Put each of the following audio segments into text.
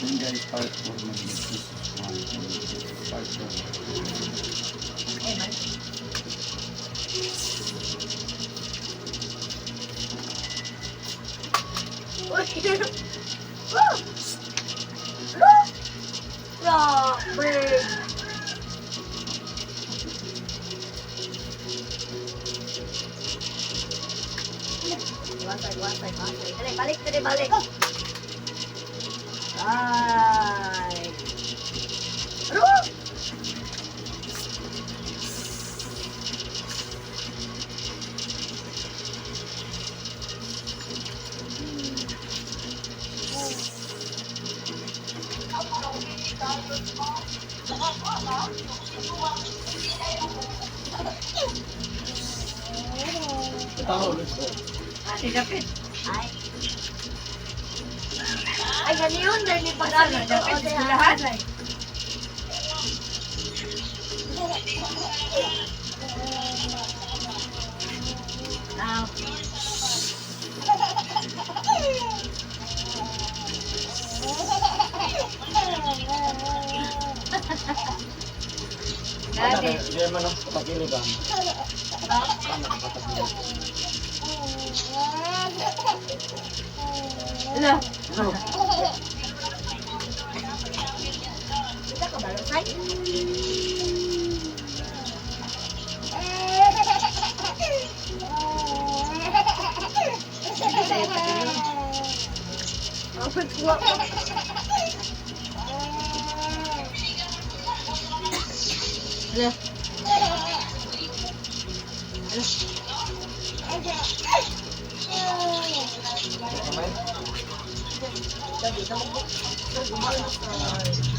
Yun guys, part 4 mag-this 1, part 4. Ay, man. Uy! Ah! Lo! Grabe! Wasay, wasay, wasay. Dali, balik, dali, balik. Ay. Aro! Tama ulit ko. Ah, dapat. Ay. Ay, ganyan dahil ni pag-alit. Dapat eskwelahan. Ah. Dati. Hindi man ang patakili ba? Ano ang patakili? Ala. Ano? Kita ka ba, Rosay? Ala. Kamay?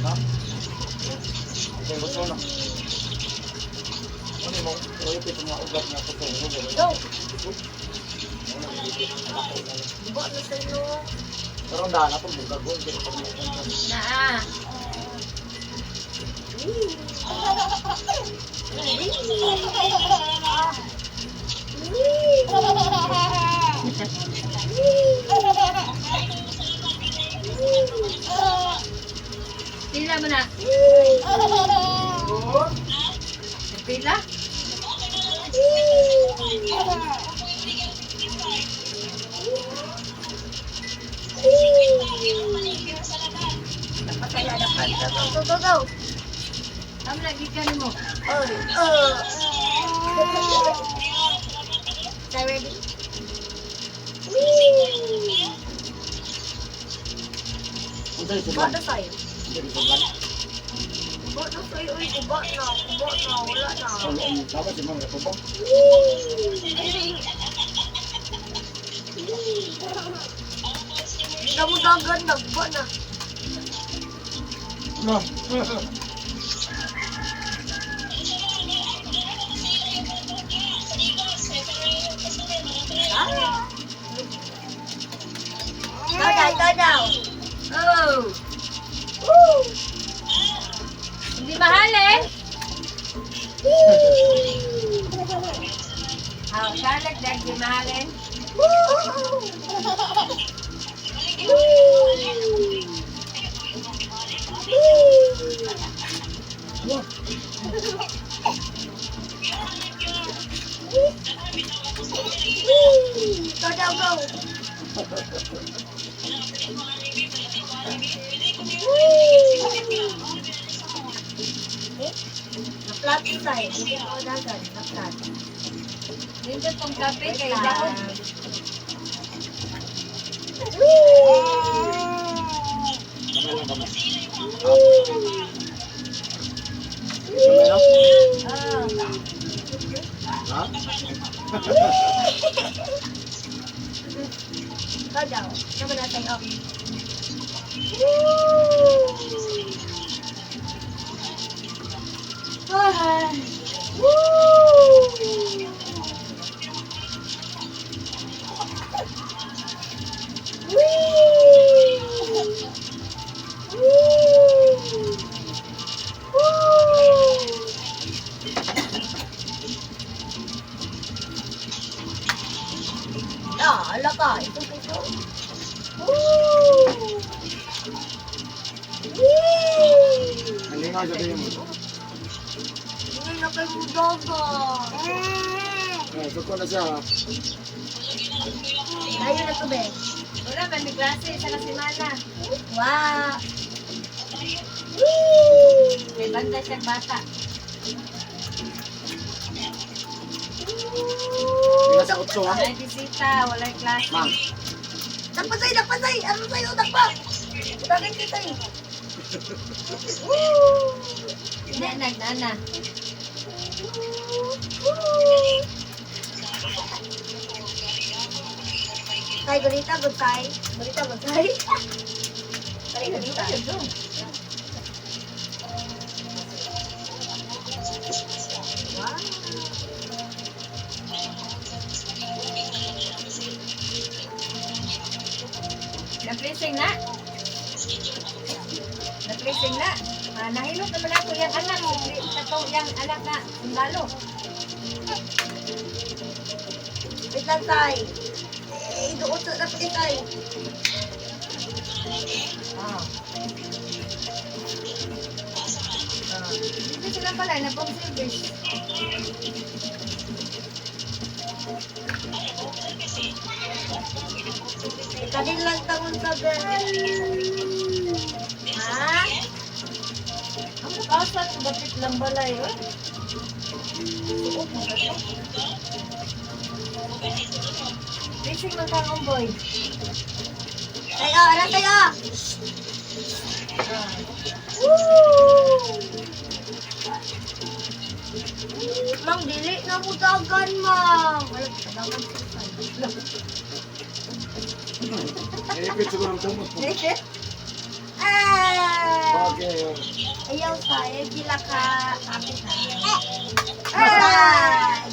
Ha? Okay, gusto na. Ano mo? Uy, ito mga ugat nga ko. Go! Bugo na sa inyo. Pero ang daan ako, bugagon. Pero pag Naa. Pila mo na. Pila? Dapat kaya, dapat. Go, go, go, go. Amo lagi ka nimo. Oh, oh. Is that ready? Unsa yung Uba sugan? na sa'yo. Unsa yung sugan? Uba na sa'yo. Uy, uba na. Uba na. Wala na. Ang tama si Ma'am Rekobo. Namudagan na. Uba na. No. Ah. Go down, go down. Oh. Woo! Hindi mahal eh. Ah, Charlotte, dahil di mahalin. Woo! Go down, go. Eh, na-flat tayo. Hindi ko dagan. Na-flat. Nindot tong kape Wait kay lang. daon. Kamay lang kamay. Kamay lang? Ah. Ha? Go down. Naman natin off. Ay. Woo! Whee! Woo! Woo! Ah, ala ka. Ito, ito. Woo! Tingnan sa mo. Hindi na kayo mudaga. Eh, suko na siya. Tayo na to, be. Wala man may klase sa kasimana. Wow. May banta siyang bata. Tingnan sa utso ha. Walay bisita, walay klase. Ma'am. Dakpa sa'yo, dakpa sa'yo. Ano sa'yo, dakpa. Bakit kita eh? Woo! Hindi, nagnana. Tay, ganita, good tay. Ganita, good tay. Tay, ganita. Wow. Naplising na. Naplising na. Ah, nahilot naman ako yung anak. Kato yung anak na sundalo. Wait lang, tay. Eh, doon sa dapat tay. Ah. Ah. Hindi sila pala, na-bomb service. Kadin lang tangon sa bed. Ha? Ang asa dapit lang balay, oy. Suot mo ka to. Racing man kang omboy. Tay, oh, anak tay, oh. Woo! Mang, dili na mo dagan, mang. Wala, dagan sa tay. Naipit siguro ang tumot mo. Ah! Bagay. Ayaw sa, gila ka. Kapit na. Ah!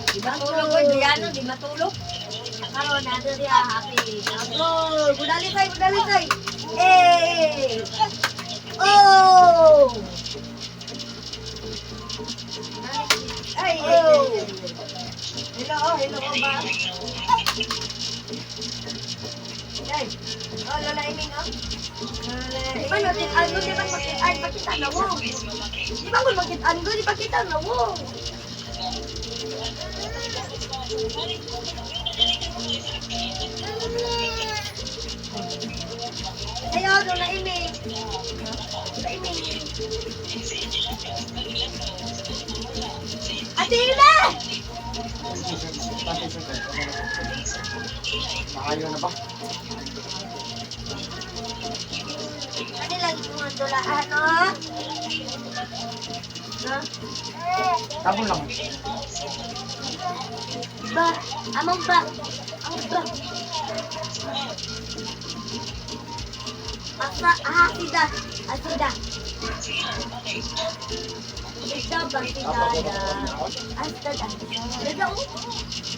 Di matulog, oy, Diano, di matulog. Karon na diri ah, happy. Go, budali tay, budali tay. Eh. Oh. Ay, ay, ay, ay. Hello, oh, hello, oh, ba? Ay, oh, Lola Iming, oh. Lola Di ba natin ano, di ba makitaan, pakita na wo. Di ba kung makitaan ko, di pakita na wo. Ayaw, Lola Iming. Lola Iming. Ate Ina! Maayo na ba? Ano lagi kong ang dulaan, no? No? Tapon lang. Ba, among ba, among ba. Asa, ah, asida, asida. Asida ba, asida, da. Asida, da. Da,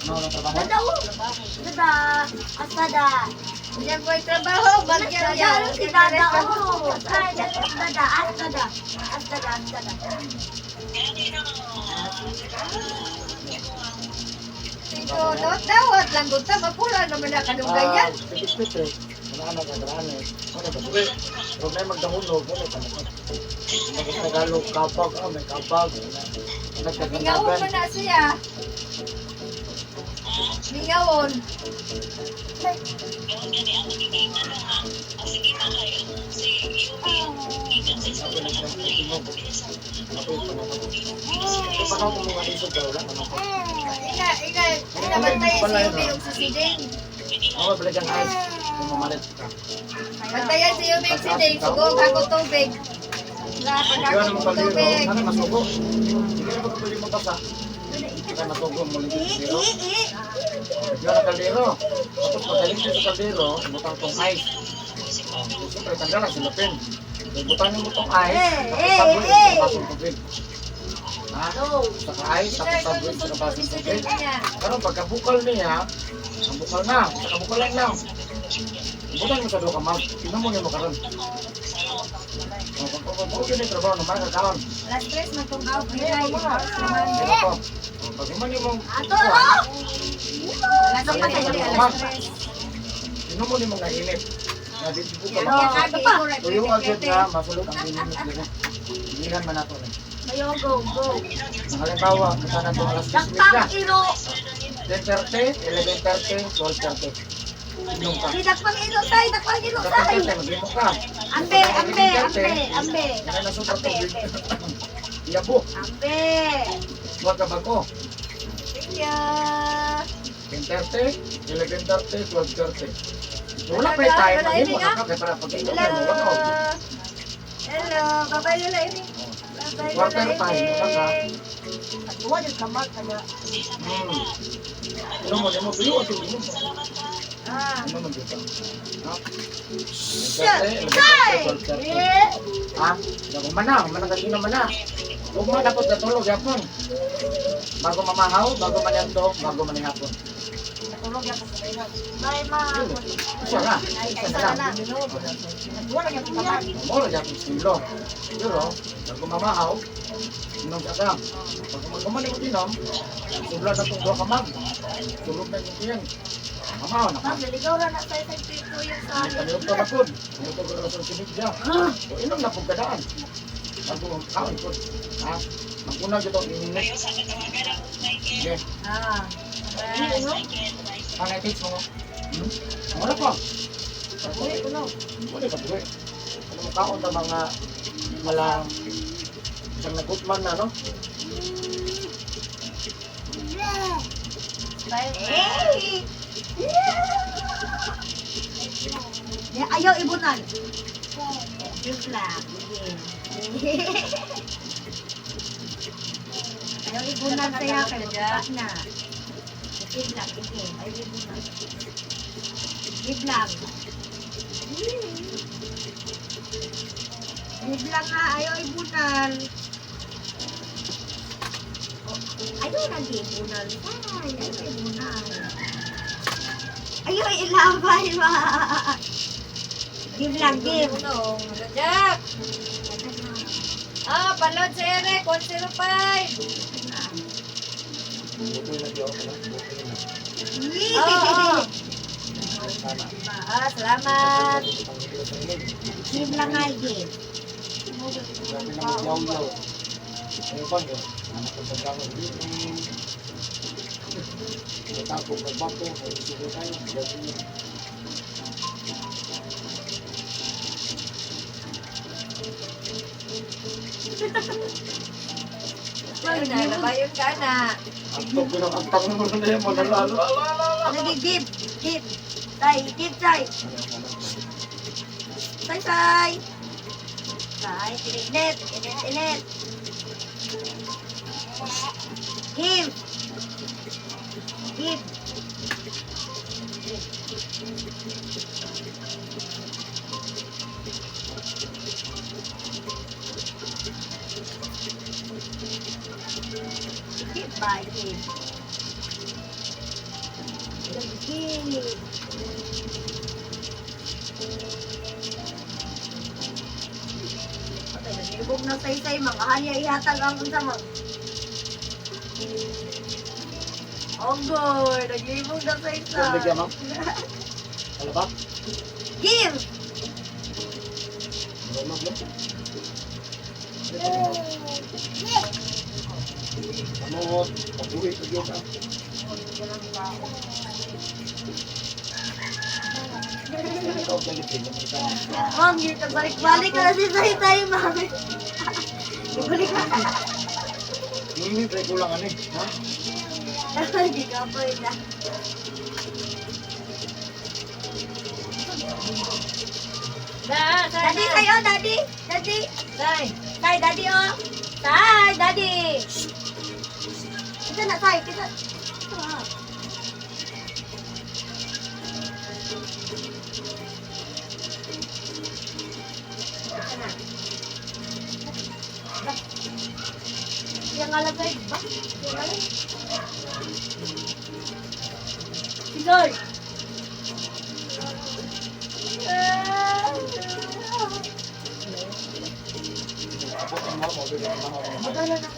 Ano na trabaho? da, da, da, asada. Diyan ko'y trabaho, bagyan Da, niya. da, si dada, oh. Ay, da, da, asada, asada, asada. Ito, no, dawat lang gud ta, mapula naman na kadugayan. Pipit eh. Wala na kagaraan eh. Wala ba? Huwag na magdahulog. Wala pa na. Tagalog, kapag, oh, may kapag. Mingawon man na siya. Mingawon. Ina, ina, ina bantayan si Yumi og si Siding. Oh, balik ang ice. Kung mamalit ka. Bantayan si Yumi og Siding, sugong ako tubig. La, Ikaw pagkakot naman paliro. tubig. Sana masugo. Hindi na pagkabili mo basa. Kaya masugo mo I, lang i, i. Bigyan ng kaldero. Tapos pagaling siya sa kaldero, ibutang tong ice. Oh, siyempre, tanggal na silapin. Ibutang mo tong ice, Eh, tapos eh, tabuin eh. sa basong tubig. Ha? No. Saka ice, tapos tabuin sa basong tubig. Niya. Pero pagkabukal niya, ang bukal na, sa kabukalan lang. Ibutang mo sa duha ka mug, inom mo nimo karon. Oh, pag pag pag yun yung trabaho, naman ka karon. Alas tres man tong out ni Hindi na to. Oh, pag iman nimo, Ato, oh! Alas tres, alas tres. inom mo nimo nga init. Na di ko ka Yan, maka- yan, agi, ikaw, right, Tuyo agad pwede. na masulod ang init nila. Gihan man nato ni. Mayo, go, go. Ang halimbawa, punta na to alas 10:30. Dakpang iro. 10:30, 11:30, 12:30. Inom ka. Si dakpang iro, tay. Dakpang iro, tay. 13:30, maghimo ka. Ambe, ambe, ambe, ambe. Kaya na super Ambe, tubig. ambe. Iyabo. Ambe. Huwag ka bago. Thank you. 10:30, 11:30, 12:30. Wala pa yung time. Maghimo na ka. Kaya para pag-inom Hello. mo, wala ka. Hello. Bye-bye, Lola Iring. Bye-bye, Lola Quarter time, wala ka. Iring. Duwa jud ka mag kaya. Inom mo, inom mo. Tuyo, tuyo, inom mo. Ah. Inom mo dito. Ha? Shit! 10:30, 11:30, 12:30. Ha? Humana, humana kasi naman na. Ugma na po natulog yapon. Bago mamahaw, bago manyanto, bago manihapon. Natulog yan ko sa inyo. Bye, ma. Isa ra, isa Isa na na lang. lang. Duwa lang yan ka mag. Moro yapon estilo. Pero, bago mamahaw, inom ka ka. Pag kumani ko inom, subla na itong duha ka mag. Tulog na yung tiyan. Mamahaw na ka. Ma'am, naligaw ra na tayo sa tuyo sa Kaniyog ka na po. Kaniyog ka na sa sinigya. O inom na po kadaan. Bago ang kaon po. Ha? Ang una dito, ininit. Okay. Ah. Bye. Ang teach mo. Hmm? Wala pa. Uy, kuno. Wala ka buhay. Ano mo kaon ta mga wala isang nagutman na no? Bye. Hey! Yeah. Ayaw ibunan. Give lang. Ayaw ibunan saya kay magbukas na. Give lang, sige. Ayaw ibunan. Give lang. Give lang ha, ayaw ibunan. Oh, ayaw lagi ibunan. Ay, ayaw ibunan. Ayaw ilabay ba? Give lang, give. Tulong. Hello, Jack. Ah, palod sa Eric. 105. Butoy na diyo ako. Butoy na. Oo. Sana. Ah, salamat. Give lang ay give. Grabe na magyaw-yaw. Ano ba yun? Anak ko sa gano'n. Natapok ng bako. Ay, siguro tayo. Grabe. Ayun na, labayon ka na. Ang tog ko ng ang tang mo na yan. Manalalo. Lagi give. Give. Tay, give tay. Tay, tay. Tay, init, init, init. Give. Give. Give ba, give. Give. Patay, naglibog na say-say, mga hanya ihatag ang unsa mo. Ogoy, naglibog na say-say. Bigyan mo? Ano ba? Give! Ano ba? Ano? Pag-uwi ka dyan ah. Ikaw sa likod, nakita mo. Ma'am, balik-balik ka na si say-say, ma'am. Ibalik ka. Hindi, try ko lang ano eh. Ha? Gikapoy na. Da, tay, Daddy, sa'yo, daddy. Daddy. Tay. Tay, daddy, oh. Tay, daddy. Kita na, tay. Kita. Ito, ah. Kita na. Ba? Yang alagay ba? Yang alagay. Sigoy. Abot ang mga mo, bigyan ang mga mo. Magala na.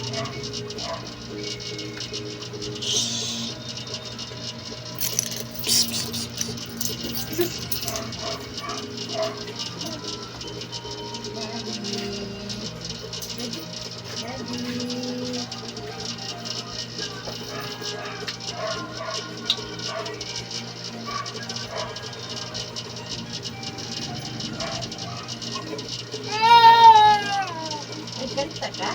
Daddy. Nagkanta ka?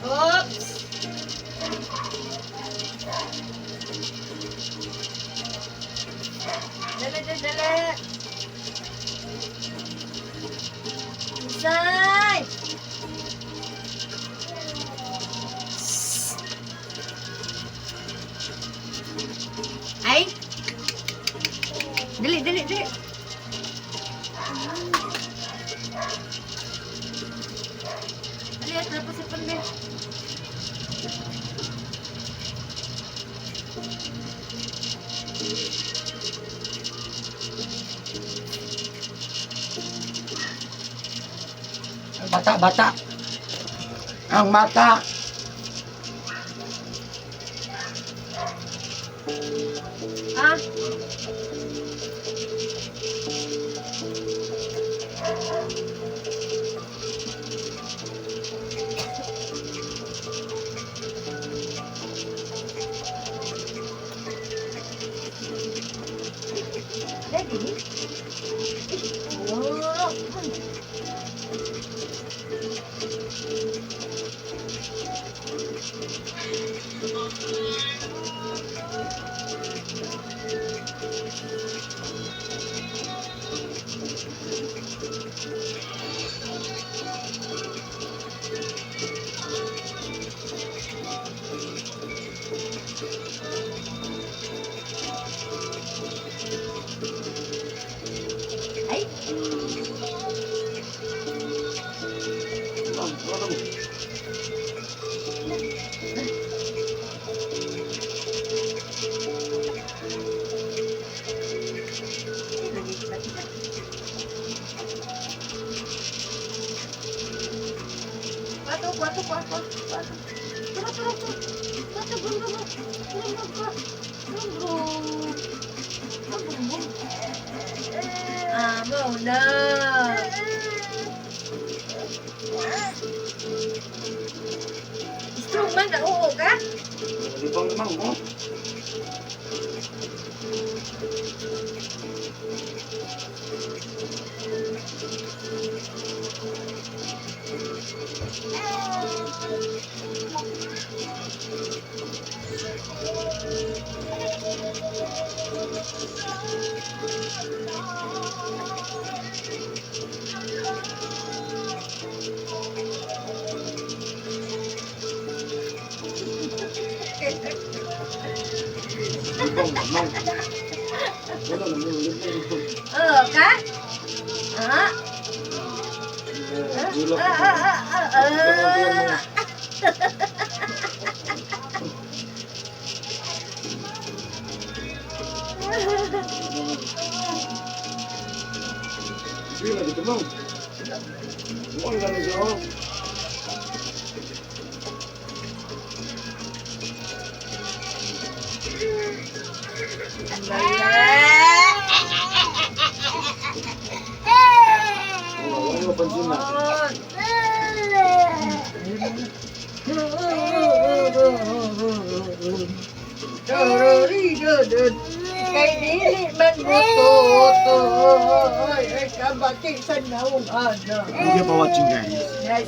Oops! Dali, dali, dali! Isay! Ay! Dali, dali, dali! Dali, at tapos sa pande. Ang bata, bata. Ang mata. Ah! Daddy? Oh. Ay! Kwato, kwato, kwato, kwato. Turo, turo, turo. Kwato, brum, brum, brum. Brum, brum, brum. Brum, brum. Brum, brum, brum. Ah, mo na. Strong man na, oo ka? Libang naman, oh. Libang naman. Wala naman, libang, libang. Oo ka? Ah? Eh, gilok. Ah, ah, ah, ah, ah. Sige, dito mo. Mukhang gano'n siya, oh. Wala, wala mo pansin na. Kay dili man butotoy, ay kabati sa naong ana. Thank you for watching, guys. Guys,